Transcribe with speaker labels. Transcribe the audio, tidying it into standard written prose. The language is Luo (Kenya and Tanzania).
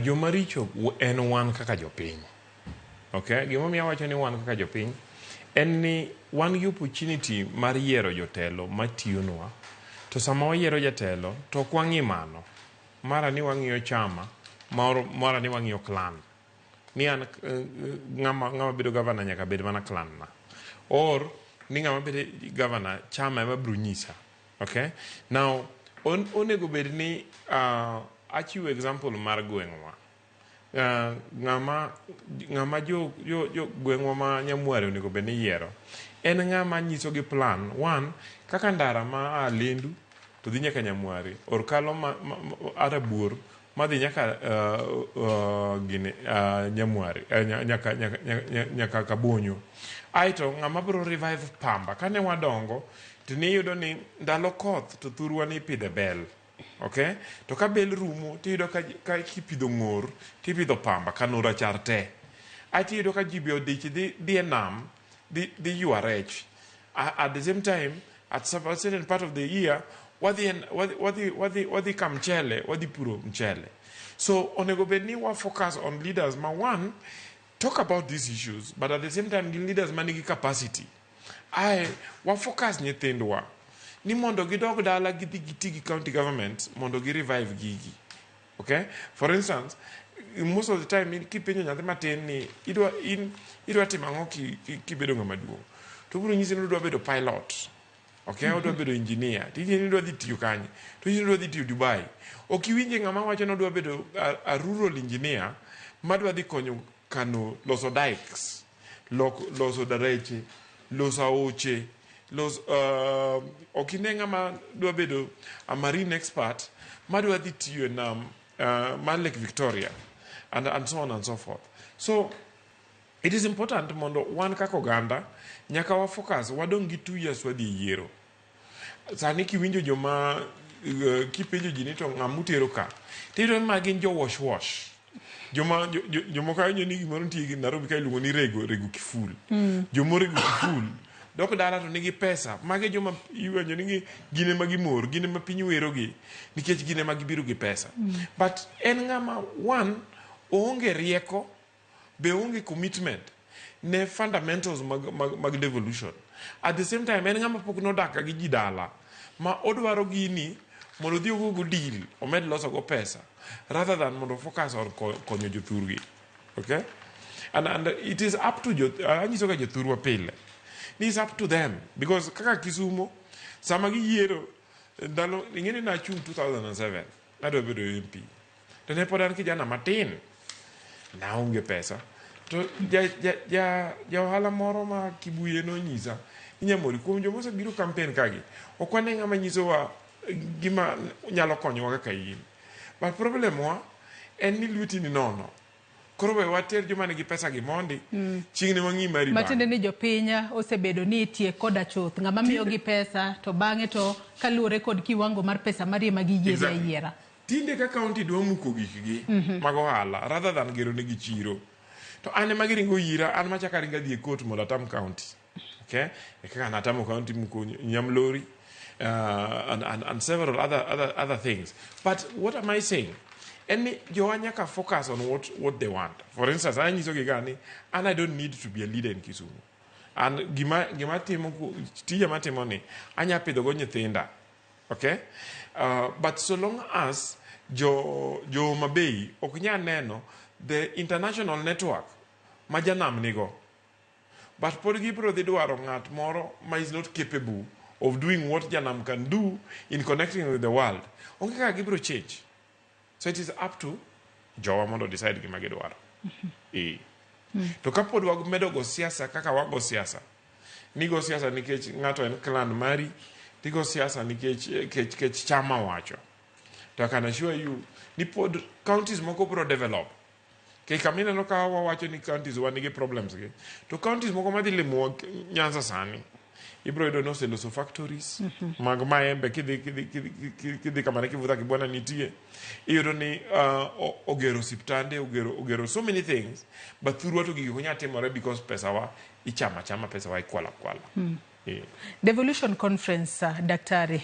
Speaker 1: Joma richo en wan kaka jopiny. Okay? Gimomiyo awacho ni wan kaka jopiny en ni wan gi opportunity mar yiero jotelo matiyonwa. To sama wayiero jatelo to ok wang'i mano. Mara ni wang'iyo chama, mara ni wang'iyo clan. Ni an ng'ama bedo governor nyaka bed mana clan na. Or ni ng'ama bedo governor chama ema biro nyisa. Okay? Now, onego bed ni achiwo example mar gweng'wa. Ng'ama jo gweng'wa ma Nyamware onego bed ni yiero en ng'ama nyiso gi plan one kaka ndara ma a Lendu to dhi nyaka Nyamware or kalo ma Arabuor madhi nyaka gini Nyamware nyaka Kabonyo. Aeto ng'ama biro revive pamba kane wadongo to niyudo ni ndalo koth to thurwa ni ipidhe bel. Okay? To ka bel rumo tiyudo ka kipidho ng'or tipidho pamba kano rachar te. Aeto iyudo ka ji be odich dhi e nam dhi ywa rech. At the same time at some certain part of the year wadhi ka mchele wadhi puro mchele. So onego bed ni wa focus on leaders ma one talk about these issues, but at the same time gin leaders manigi capacity. Ae wa focus nyithindwa ni mondo gidog dala gidhi giti gi county government mondo gi revive gigi. Okay? For instance, most of the time kipenjo nyathi matin ni idwa timo ang'o kibedo ng'ama duong', to obiro nyisi ni odwa bedo pilot. Okay, odwa bedo engineer. Tije ni odwa dhi tiyo kanye? To ni odwa dhi tiyo Dubai. Ok iwinje ng'ama wacho ni odwa bedo a rural engineer madwa dhi konyo kano loso dikes, loso dareche, loso aoche, ok ine ng'ama dwa bedo a marine expert madwa dhi tiyo e nam mar Lake Victoria and so on and so forth. So it is important mondo wan kaka oganda nyaka wa focus wadong' gi 2 years wadhi e yiero. Sani kiwinjo joma kipenjo ji ni to ng'ama utero ka, tiyudo ni ma gin jo wash wash. Joma jomoko awinjo ni gimoro nitie Nairobi ka iluongo ni rego kiful. Joma orego kiful dok dala to nigi pesa. Magi joma iwinjo ni gin ema gimor, gin ema piny werogi nikech gin ema gibiro gi pesa. But en ng'ama one oonge rieko be onge commitment ne fundamentals mag devolution. At the same time en ng'ama pok nodak gi ji dala ma odwaro gini mondo odhi ogogo deal omed loso go pesa rather than mondo focus on konyo jothurgi. Okay? And it is up to jo anyiso ga jothurwa pile ni it's up to them because kaka Kisumo sama giyiero ndalo ing'eni nachung' 2007 nadwa bedo MP to ne pod an kijana matin naonge pesa to ja ohala moro ma Kibuye nonyisa ni Nyamori kuom joma osebiro campaign kagi ok wane ng'ama nyisowa gima nyalo konyowa kaka in, but problem wa en ni lweti ni nono, koro we water joma nigi pesa gi mondi chieng' ne wang'i mari.
Speaker 2: Matiende ni jopiny osebedo ni itie koda chuth ng'ama miyogi pesa to bang'e to kaluwore kod kiwango mar pesa mari ema giyieri ayiera.
Speaker 1: Tinde ka county dwa muko gikgi mag ohala rather than gero negi chiro to an ema giringo ira an machako aringo adhi e court mondo atam county. Okay, e kaka natamo county muko nyamlori and several other things. But what am I saying en ni jowa nyaka focus on what they want. For instance, anyiso gi ga ni an I don't need to be a leader in Kisumu. An gima timo tija matimo ni anya pidho go nyithinda. Okay, but so long as jo Homa Bay ok nyal neno the international network ma janam nigo, but pod gibiro dhi dwaro ng'at moro ma is not capable of doing what janam can do in connecting with the world, onge kaka gibiro change. So it is up to jowa mondo decide gima gidwaro. E. To kapod wamedo go siasa kaka wago siasa nigo siasa nikech ng'ato en clan mari tigo siasa nikech kech chama wacho, to I can assure you ni pod counties moko biro develop. Kech kama ineno ka wawacho ni counties wa nigi problems gi to counties moko madhi limowa Nyanza sani ibiro yudo ni oseloso factories mag maembe. Kidhi kama ne Kivutha Kibwana nitie, iyudo ni ogero osiptande, ogero so many things, but thurwa to gigi ok nyal timore because pesa wa ichamo achama, pesa wa ikwalo akwala.
Speaker 2: Devolution Conference, Daktari.